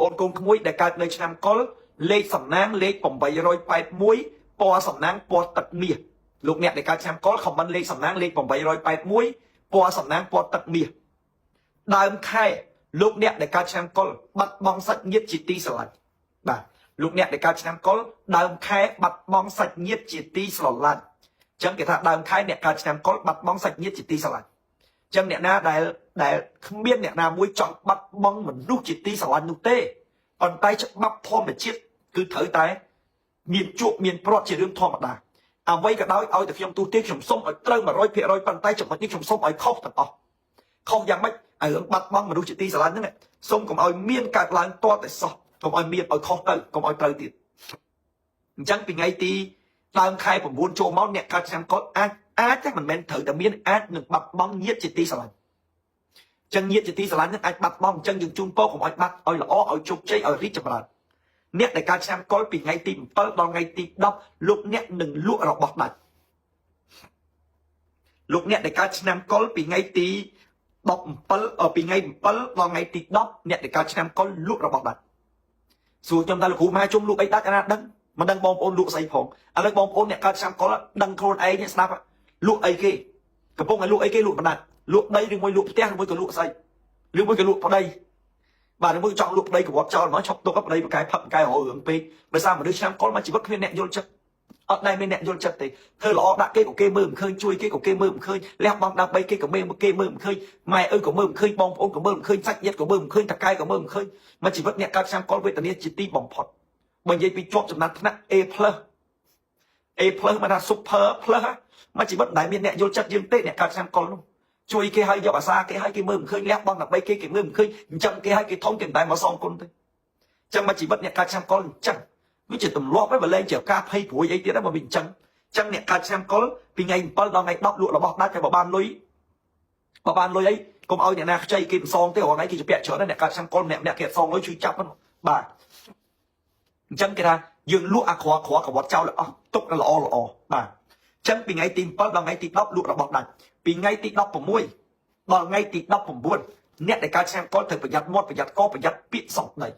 អូនកូនក្មួយដែលកើតនៅឆ្នាំកុលលេខសំណាងលេខ881ពណ៌សំណាងពណ៌ទឹកមាសលោកអ្នកដែលកើតឆ្នាំកុលខមមិនលេខសំណាងលេខ881ពណ៌សំណាងពណ៌ទឹកមាសដើមខែលោកអ្នកដែលកើតឆ្នាំកុលបាត់បង់សាច់ញាតិជាទីស្រឡាញ់បាទលោកអ្នកដែលកើតឆ្នាំកុលដើមខែបាត់បង់សាច់ញាតិជាទីស្រឡាញ់អញ្ចឹងគេថាដើមខែអ្នកកើតឆ្នាំកុលបាត់បង់សាច់ញាតិជាទីស្រឡាញ់អញ្ចឹងអ្នកណាដែលគ្មានអ្នកណាមួយចង់បាត់បង់មនុស្សជាទីស្រឡាញ់នោះទេប៉ុន្តែច្បាប់ធម្មជាតិគឺត្រូវតែមានជួបមានព្រាត់ជារឿងធម្មតាអ្វីក៏ដោយឲ្យតែខ្ញុំទូទេខ្ញុំសុំឲ្យត្រូវ100%ប៉ុន្តែចំណុចនេះខ្ញុំសុំឲ្យខុសទាំងអស់ខុសយ៉ាងម៉េចឲ្យរឿងបាត់បង់មនុស្សជាទីស្រឡាញ់ហ្នឹងសូមកុំឲ្យមានកើតឡើងទាល់តែសោះកុំឲ្យមានឲ្យខុសទៅកុំឲ្យត្រូវទៀតអញ្ចឹងពីថ្ងៃទីដើមខែ9ចូលមកអ្នកកើតឆ្នាំកុលអាចតែមិនមែនត្រូវតែមានអាចនឹងបាត់បង់ញាតិជាទីស្រឡាញ់ចឹងញាតិជាទីស្រឡាញ់នឹងអាចបាត់បង់អញ្ចឹងយើងជូនពរកុំឲ្យបាត់ឲ្យល្អឲ្យជោគជ័យឲ្យរីកចម្រើនអ្នកដែលកើតឆ្នាំកុលពីថ្ងៃទី7ដល់ថ្ងៃទី10លោកអ្នកនឹងលក់របស់ដាច់លោកអ្នកដែលកើតឆ្នាំកុលពីថ្ងៃទី17ពីថ្ងៃ7ដល់ថ្ងៃទី10អ្នកដែលកើតឆ្នាំកុលលក់របស់ដាច់សួរខ្ញុំតើលោកគ្រូមហាជុំលក់អីដាច់អាណាដឹងមិនដឹងបងប្អូនលក់ស្អីផងឥឡូវបងប្អូនអ្នកកើតឆ្នាំកុលដឹងខ្លួនឯងស្ដាប់លក់អីគេកំពុងតែលក់អីគេលក់បណ្ដាច់លក់ដីឬមួយលក់ផ្ទះឬមួយក៏លក់ស្អីឬមួយក៏លក់ប្តីបាទឬមួយចង់លក់ប្តីកវត្តចោលមកឈប់ទុកប្តីបកកែផឹកបកកែរករឿងពេកដោយសារមនុស្សឆ្នាំកុលមកជីវិតគ្មានអ្នកយល់ចិត្តអត់ដែលមានអ្នកយល់ចិត្តទេធ្វើល្អដាក់គេក៏គេមើលមិនឃើញជួយគេក៏គេមើលមិនឃើញលះបង់ដើម្បីគេក៏គេមើលមិនឃើញម៉ែឪក៏មើលមិនឃើញបងប្អូនក៏មើលមិនឃើញសាច់ញាតិក៏មើលមិនឃើញតកែក៏មើលមិនឃើញមកជីវិតអ្នកកើតឆ្នាំកុលវេទនាជាទីបំផុតបើនិយាយពីជាប់ចំណាត់ថ្នាក់ A+ A+ មកថា super plus មកជីវិតមិនដែលមានអ្នកយល់ចិត្តយើងទេអ្នកកើតឆ្នាំកុលនោះជួយគេឲ្យយកអាសាគេឲ្យគេមើលមិនឃើញលះបង់ដើម្បីគេគេមើលមិនឃើញអញ្ចឹងគេឲ្យគេធំគេមិនដែលមកសងគុណទេអញ្ចឹងមកជីវិតអ្នកកើតឆ្នាំកុលអញ្ចឹងវាជាទម្លាប់ហើយបើលែងជាការភ័យព្រួយអីទៀតហ្នឹងបើវាអញ្ចឹងអញ្ចឹងអ្នកកើតឆ្នាំកុលពីថ្ងៃ7ដល់ថ្ងៃ10លក់របស់ដាច់ហើយបើបានលុយបើបានលុយអីកុំឲ្យអ្នកណាខ្ចីគេមិនសងទេរាល់ថ្ងៃគេជាពាក់ច្រើនអ្នកកើតឆ្នាំកុលម្នាក់ម្នាក់គេអត់សងលុយជួយចាប់ហ្នឹងបាទអញ្ចឹងគេថាយើងលក់អាក្រក្រកវត្តចោលអស់ទុកល្អល្អបាទអញ្ចឹងពីថ្ងៃទី7ដល់ថ្ងៃទី10លក់របស់ដាច់ពីថ្ងៃទី16ដល់ថ្ងៃទី19អ្នកដែលកើតឆ្នាំកុលត្រូវប្រយ័ត្នមាត់ប្រយ័ត្នកប្រយ័ត្នពាក្យសម្ដី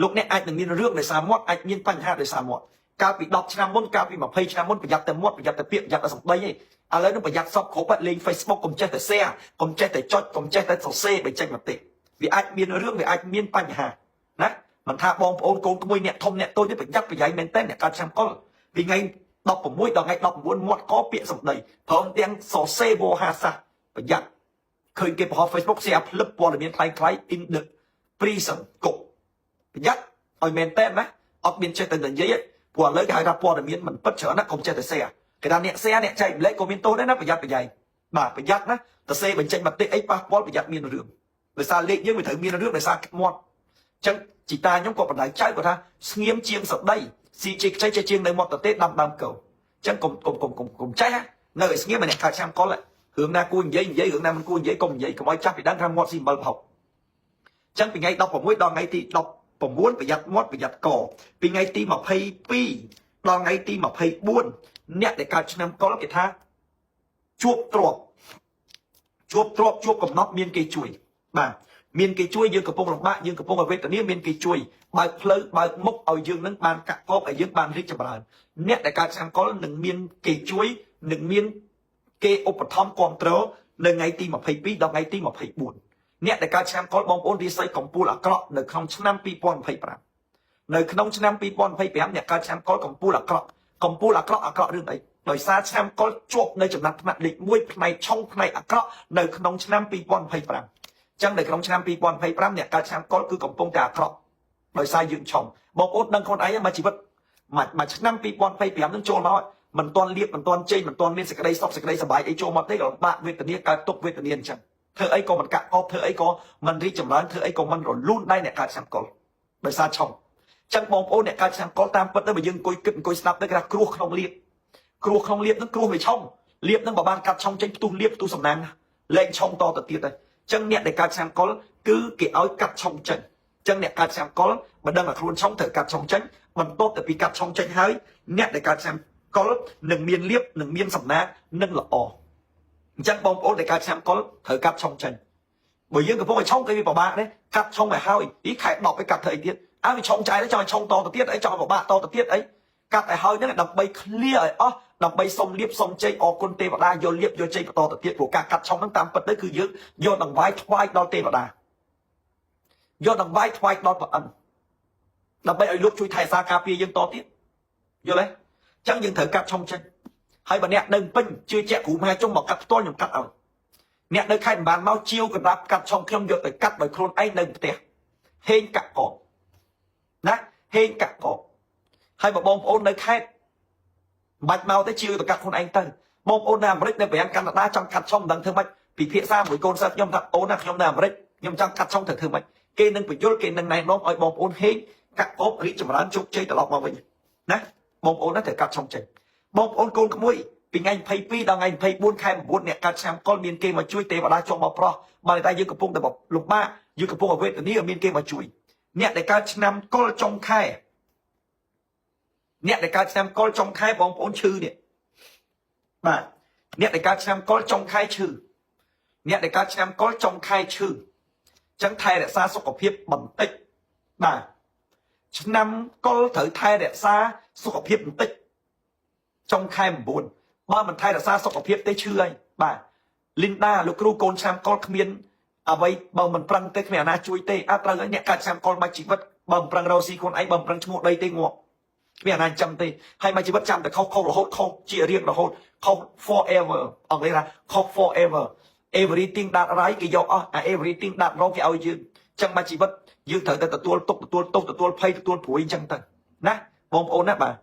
លោកអ្នកអាចនឹងមានរឿងដោយសារមាត់អាចមានបញ្ហាដោយសារមាត់កាលពី10ឆ្នាំមុនកាលពី20ឆ្នាំមុនប្រយ័ត្នតែមាត់ប្រយ័ត្នតែពាក្យប្រយ័ត្នតែសម្ដីឯងឥឡូវនឹងប្រយ័ត្នសពគ្រប់លេង Facebook កុំចេះតែ share កុំចេះតែចុចកុំចេះតែសរសេរបញ្ចេញមតិវាអាចមានរឿងវាអាចមានបញ្ហាណាមិនថាបងប្អូនកូនក្មួយអ្នកធំអ្នកតូចទេប្រយ័ត្នប្រយែងមែនតើអ្នកកើតឆ្នាំកុលពីថ្ងៃ16ដល់ថ្ងៃ19មាត់កពាក្យសម្ដីព្រមទាំងសរសេរវោហាសាសប្រយ័ត្នឃើញគេបង្ហោះ Facebook share ផ្លឹបព័ត៌មានខ្លាំងៗ in the prison គុកប្រយ័ត្នឲ្យមែនតើណាអត់មានចេះតែនិយាយព្រោះឥឡូវគេហៅថាព័ត៌មានមិនពិតច្រើនណាកុំចេះតែ share គេថាអ្នក share អ្នកចែកម្លែកក៏មានទោសដែរណាប្រយ័ត្នប្រយែងបាទប្រយ័ត្នណាតសេបញ្ចេញមតិអីប៉ះពាល់ប្រយ័ត្នមានរឿងដោយសារលេខយើងវាត្រូវមានរឿងដោយសារមាត់អញ្ចឹងជីតាខ្ញុំក៏បណ្ដៅចៅគាត់ថាស្ងៀមជាងសដីស៊ីជាខ្ចីចេះជាងនៅមាត់តទេដាំដើមកោអញ្ចឹងកុំកុំកុំកុំកុំចេះនៅឲ្យស្ងៀមអ្នកកើតឆ្នាំកុលរឿងណាគួរនិយាយនិយាយរឿងណាមិនគួរនិយាយកុំនិយាយកុំឲ្យចាស់ពីដឹងថាមាត់ស៊ីអំបិលផុកអញ្ចឹងពីថ្ងៃ16ដល់ថ្ងៃទី19ប្រយ័ត្នមាត់ប្រយ័ត្នកពីថ្ងៃទី22ដល់ថ្ងៃទី24អ្នកដែលកើតឆ្នាំកុលគេថាជួបទ្របជួបទ្របជួបកំណត់មានគេជួយបាទមានគេជួយយើងកំពុងលំបាកយើងកំពុងអវេទនាមានគេជួយបើកផ្លូវបើកមុខឲ្យយើងនឹងបានកាក់កបឲ្យយើងបានរីកចម្រើនអ្នកដែលកើតឆ្នាំកុលនឹងមានគេជួយនឹងមានគេឧបត្ថម្ភគ្រប់គ្រងនៅថ្ងៃទី22ដល់ថ្ងៃទី24អ្នកដែលកើតឆ្នាំកុលបងប្អូនរាសីកំពូលអាក្រក់នៅក្នុងឆ្នាំ2025នៅក្នុងឆ្នាំ2025អ្នកកើតឆ្នាំកុលកំពូលអាក្រក់កំពូលអាក្រក់អាក្រក់រឿងអីដោយសារឆ្នាំកុលជាប់នៅចំណាត់ថ្នាក់លេខ1ផ្នែកឆុងផ្នែកអាក្រក់នៅក្នុងឆ្នាំ2025ចឹងនៅក្នុងឆ្នាំ2025អ្នកកើតឆ្នាំកុលគឺកំពុងតែអាក្រក់ដោយសារយើងឆុងបងប្អូនដឹងខ្លួនឯងមកជីវិតមួយឆ្នាំ2025នឹងចូលមកមិនទាន់លៀបមិនទាន់ជ័យមិនទាន់មានសេចក្តីសុខសេចក្តីសប្បាយអីចូលមកទេក៏លំបាកវេទនាកើតទុក្ខវេទនាអញ្ចឹងធ្វើអីក៏មិនកាក់កបធ្វើអីក៏មិនរីកចម្រើនធ្វើអីក៏មិនរលូនដែរអ្នកកើតឆ្នាំកុលដោយសារឆុងចឹងបងប្អូនអ្នកកើតឆ្នាំកុលតាមពិតទៅបើយើងអង្គុយគិតអង្គុយស្ដាប់ទៅគេថាគ្រោះក្នុងលៀបគ្រោះក្នុងលៀបហ្នឹងគ្រោះវាឆុងលៀបហ្នឹងបើបានកាត់ឆុងចេញផ្ទុះលៀបផ្ទុះសំណាងលែងឆុងតទៅទៀតហើយចឹងអ្នកដែលកើតឆ្នាំកុលគឺគេឲ្យកាត់ឆុងចេញចឹងអ្នកកើតឆ្នាំកុលបើដឹងថាខ្លួនឆុងត្រូវកាត់ឆុងចេញបន្ទាប់តែពីកាត់ឆុងចេញហើយអ្នកដែលកើតឆ្នាំកុលនឹងមានលៀបនឹងមានសំណាងនឹងល្អអញ្ចឹងបងប្អូនដែលកើតឆ្នាំកុលត្រូវកាត់ឆុងចេញ បើយើងកំពុងតែឆុងគេវាពិបាកទេកាត់ឆុងឲ្យហើយអីខែ10ឲ្យកាត់ធ្វើអីទៀតអើវាឆុងចែកចង់ឲ្យឆុងតទៅទៀតអីចង់ឲ្យពិបាកតទៅទៀតអីកាត់ឲ្យហើយហ្នឹងដើម្បី clear ឲ្យអស់ដើម្បីសុំលៀបសុំជ័យអរគុណទេវតាយកលៀបយកជ័យបន្តទៅទៀតព្រោះការកាត់ឆុងហ្នឹងតាមពិតទៅគឺយើងយកដង្វាយថ្វាយដល់ទេវតាយកដង្វាយថ្វាយដល់ព្រះឥន្ទដើម្បីឲ្យលោកជួយថែសារការពារយើងតទៀតយល់ទេអញ្ចឹងយើងត្រូវកាត់ឆុងចេញហើយបើអ្នកនៅពេញជឿជាក់គ្រូមហាជុំមកកាត់ផ្ទាល់ខ្ញុំកាត់ឲ្យអ្នកនៅខេត្តមិនបានមកជាវកណ្ដាប់កាត់ឆុងខ្ញុំយកទៅកាត់ដោយខ្លួនឯងនៅផ្ទះហេងកាក់កបណាហេងកាក់កបហើយបើបងប្អូននៅខេត្តមិនបាច់មកទេជាវទៅកាត់ខ្លួនឯងទៅបងប្អូននៅអាមេរិកនៅប្រាំងកាណាដាចង់កាត់ឆុងមិនដឹងធ្វើម៉េចពិភាក្សាមួយកូនសិស្សខ្ញុំថាអូនណាខ្ញុំនៅអាមេរិកខ្ញុំចង់កាត់ឆុងត្រូវធ្វើម៉េចគេនឹងបញ្យលគេនឹងណែនាំឲ្យបងប្អូនហេងកាក់កបរីកចម្រើនជោគជ័យត្រឡប់មកវិញណាបងប្អូនណាត្រូវកាត់ឆុងចេញបងប្អូនកូនក្មួយពីថ្ងៃ22ដល់ថ្ងៃ24ខែ9អ្នកកាត់ឆ្នាំកុលមានគេមកជួយទេវតាចុះមកប្រោះបើតែយើងកំពុងតែលំបាកយើងកំពុងតែវេទនាមានគេមកជួយអ្នកដែលកើតឆ្នាំកុលចុងខែអ្នកដែលកើតឆ្នាំកុលចុងខែបងប្អូនឈឺនេះបាទអ្នកដែលកើតឆ្នាំកុលចុងខែឈឺអ្នកដែលកើតឆ្នាំកុលចុងខែឈឺចឹងថែរក្សាសុខភាពបន្តិចបាទឆ្នាំកុលត្រូវថែរក្សាសុខភាពបន្តិចចុងខែ9បើមិនថែរក្សាសុខភាពទេឈឺហើយបាទលីនដាលោកគ្រូកូនឆ្នាំកុលគ្មានអ្វីបើមិនប្រឹងទេគ្មានអាណាជួយទេអើត្រូវហើយអ្នកកើតឆ្នាំកុលមួយជីវិតបើមិនប្រឹងរកស៊ីខ្លួនឯងបើមិនប្រឹងឈ្មោះដីទេងាប់គ្មានអាណាចាំទេហើយមួយជីវិតចាំតែខុសខុសរហូតខុសជារៀងរហូតខុស forever អង់គ្លេសថាខុស forever everything that right គេយកអស់អា everything that wrong គេឲ្យយើងចឹងមួយជីវិតយើងត្រូវតែទទួលទុកទទួលទោសទទួលភ័យទទួលព្រួយអញ្ចឹងទៅណាបងប្អូនណាបាទ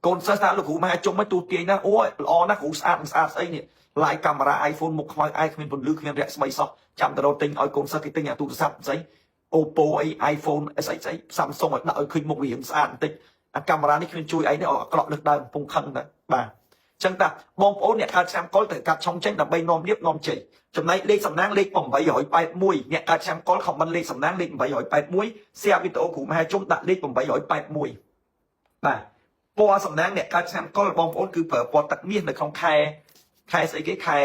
កូនសិស្សថាលោកគ្រូមហាជុំឲ្យទូទាញណាអូយល្អណាស់គ្រូស្អាតមិនស្អាតស្អីនេះឡាយកាមេរ៉ា iPhone មុខខ្មៅឯគ្មានពន្លឺគ្មានរស្មីសោះចាំទៅរកទិញឲ្យកូនសិស្សគេទិញអាទូរស័ព្ទស្អី Oppo អី iPhone ស្អីស្អី Samsung ឲ្យដាក់ឲ្យឃើញមុខវារៀងស្អាតបន្តិចអាកាមេរ៉ានេះគ្មានជួយអីទេអក្រក់លើសដើមកំពុងខឹងដែរបាទចឹងតាបងប្អូនអ្នកកើតឆ្នាំកុលត្រូវកាត់ឆុងចេញដើម្បីនាំលៀបនាំជ័យចំណែកលេខសំណាងលេខ881អ្នកកើតឆ្នាំកុល comment លេខសំណាងលេខ881 share វីដេអូគ្រូមហាជុំដាក់លេខ881បាទពណ៌សំណាងអ្នកកើតឆ្នាំកុលបងប្អូនគឺប្រើពណ៌ទឹកមាសនៅក្នុងខែខែស្អីគេខែ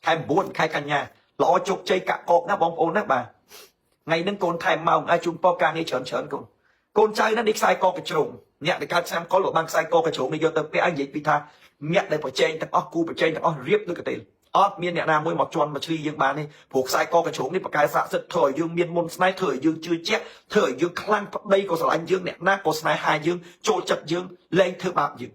ខែ9ខែកញ្ញាល្អជោគជ័យកកកណាបងប្អូនណាបាទថ្ងៃហ្នឹងកូនថែមម៉ោងឲ្យជូនពរការងារច្រើនច្រើនកូនកូនចៅណានេះខ្សែកកញ្ជ្រោងអ្នកដែលកើតឆ្នាំកុលបើបានខ្សែកកញ្ជ្រោងនេះយកទៅពាក់ឲ្យនិយាយពីថាអ្នកដែលប្រជែងទាំងអស់គូប្រជែងទាំងអស់រៀបដូចកទេលអត់មានអ្នកណាមួយមកជន់មកឆ្លីយើងបានទេព្រោះខ្សែកកញ្ជ្រោងនេះបកកែស័ក្តិសិទ្ធធ្វើឲ្យយើងមានមុនស្នេហ៍ធ្វើឲ្យយើងជឿជាក់ធ្វើឲ្យយើងខ្លាំងប្តីក៏ស្រឡាញ់យើងអ្នកណាក៏ស្នេហាយើងចូលចិត្តយើងលែងធ្វើបាបយើង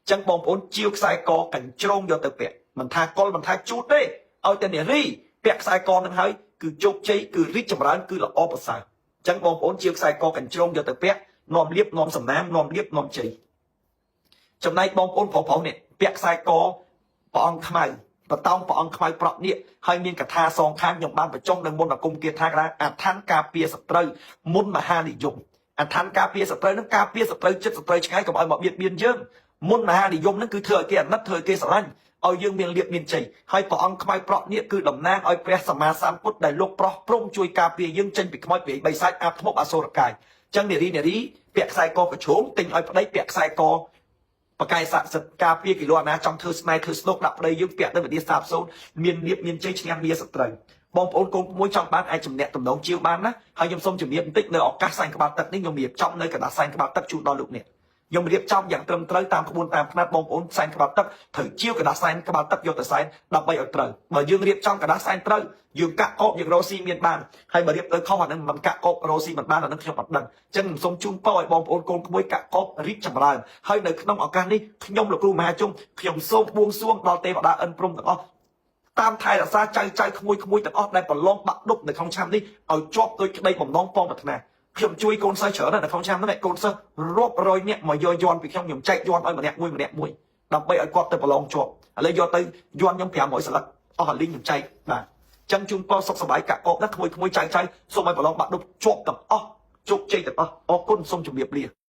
ចឹងបងប្អូនជាវខ្សែកកញ្ជ្រោងយកទៅពាក់មិនថាកុលមិនថាជូតទេឲ្យតែនារីពាក់ខ្សែកនឹងហើយគឺជោគជ័យគឺរីកចម្រើនគឺល្អប្រសើរចឹងបងប្អូនជាវខ្សែកកញ្ជ្រោងយកទៅពាក់នាំលៀបនាំសំណាងនាំលៀបនាំជ័យចំណែកបងប្អូនប្រុសៗនេះពាក់ខ្សែកព្រះអង្គខ្មៅបតោងព្រះអង្គខ្មៅប្រក់នេះហើយមានកថាសងខាងខ្ញុំបានបញ្ចុះនៅមុនអាគមគាថាថាអឋានការពារសត្រូវមុនមហានិយមអឋានការពារសត្រូវនឹងការពារសត្រូវចិត្តសត្រូវឆ្ងាយកុំឲ្យមកបៀតបៀនយើងមុនមហានិយមនឹងគឺធ្វើឲ្យគេអាណិតធ្វើឲ្យគេស្រឡាញ់ឲ្យយើងមានលៀបមានជ័យហើយព្រះអង្គខ្មៅប្រក់នេះគឺតំណាងឲ្យព្រះសម្មាសម្ពុទ្ធដែលលោកប្រោះព្រំជួយការពារយើងចេញពីខ្មោចព្រាយបិសាចអាបធ្មប់អសុរកាយចឹងនារីនារីពាក់ខ្សែកកញ្ជ្រោងទិញឲ្យប្តីពាក់ខ្សែកបកាយស័ក្តិសិទ្ធការពារគីឡូអាណាចង់ធ្វើស្នេហ៍ធ្វើស្នុកដាក់ប្តីយើងពាក់ទៅវិទ្យាសាបសូន្យមានលៀបមានជ័យឈ្នះមាសត្រូវបងប្អូនកូនក្មួយចង់បានអាចចំណែកតំណងជាវបានណាហើយខ្ញុំសូមជម្រាបបន្តិចនៅឱកាសសែនក្បាលទឹកនេះខ្ញុំរៀបចំនៅកណ្ដាលសែនក្បាលទឹកជូនដល់លោកអ្នកខ្ញុំរៀបចំយ៉ាងត្រឹមត្រូវតាមក្បួនតាមផ្នែកបងប្អូនសែនក្បាលទឹកត្រូវជាវកណ្ដាលសែនក្បាលទឹកយកទៅសែនដើម្បីឲ្យត្រូវបើយើងរៀបចំកណ្ដាលសែនត្រូវយើងកាក់កបយើងរកស៊ីមានបានហើយបើរៀបទៅខុសអានឹងមិនកាក់កបរកស៊ីមិនបានអានឹងខ្ញុំអត់ដឹងអញ្ចឹងខ្ញុំសូមជូនពរឲ្យបងប្អូនកូនក្មួយកាក់កបរីកចម្រើនហើយនៅក្នុងឱកាសនេះខ្ញុំលោកគ្រូមហាជុំខ្ញុំសូមបួងសួងដល់ទេវតាឥន្ទព្រំទាំងអស់តាមថែរក្សាចៅចៅក្មួយក្មួយទាំងអស់ដែលប្រឡងបាក់ឌុបនៅក្នុងឆ្នាំនេះឲ្យជាប់ដោយក្តីបំណងប៉ងប្រាថ្នាខ្ញុំជួយកូនសិស្សច្រើនណាស់នៅក្នុងឆ្នាំនេះកូនសិស្សរាប់រយនាក់មកយកយន់ពីខ្ញុំខ្ញុំចែកយន់ឲ្យម្នាក់មួយម្នាក់មួយដើម្បីឲ្យគាត់ទៅប្រឡងជាប់ឥឡូវយកទៅយន់ខ្ញុំ500សន្លឹកអស់អាលីងខ្ញុំចែកបាទចឹងជូនពរសុខសប្បាយកាក់កបណាស់ក្មួយក្មួយចៅចៅសូមឲ្យប្រឡងបាក់ឌុបជាប់ទាំងអស់ជោគជ័យទាំងអស់អរគុណសូមជម្រាបលា។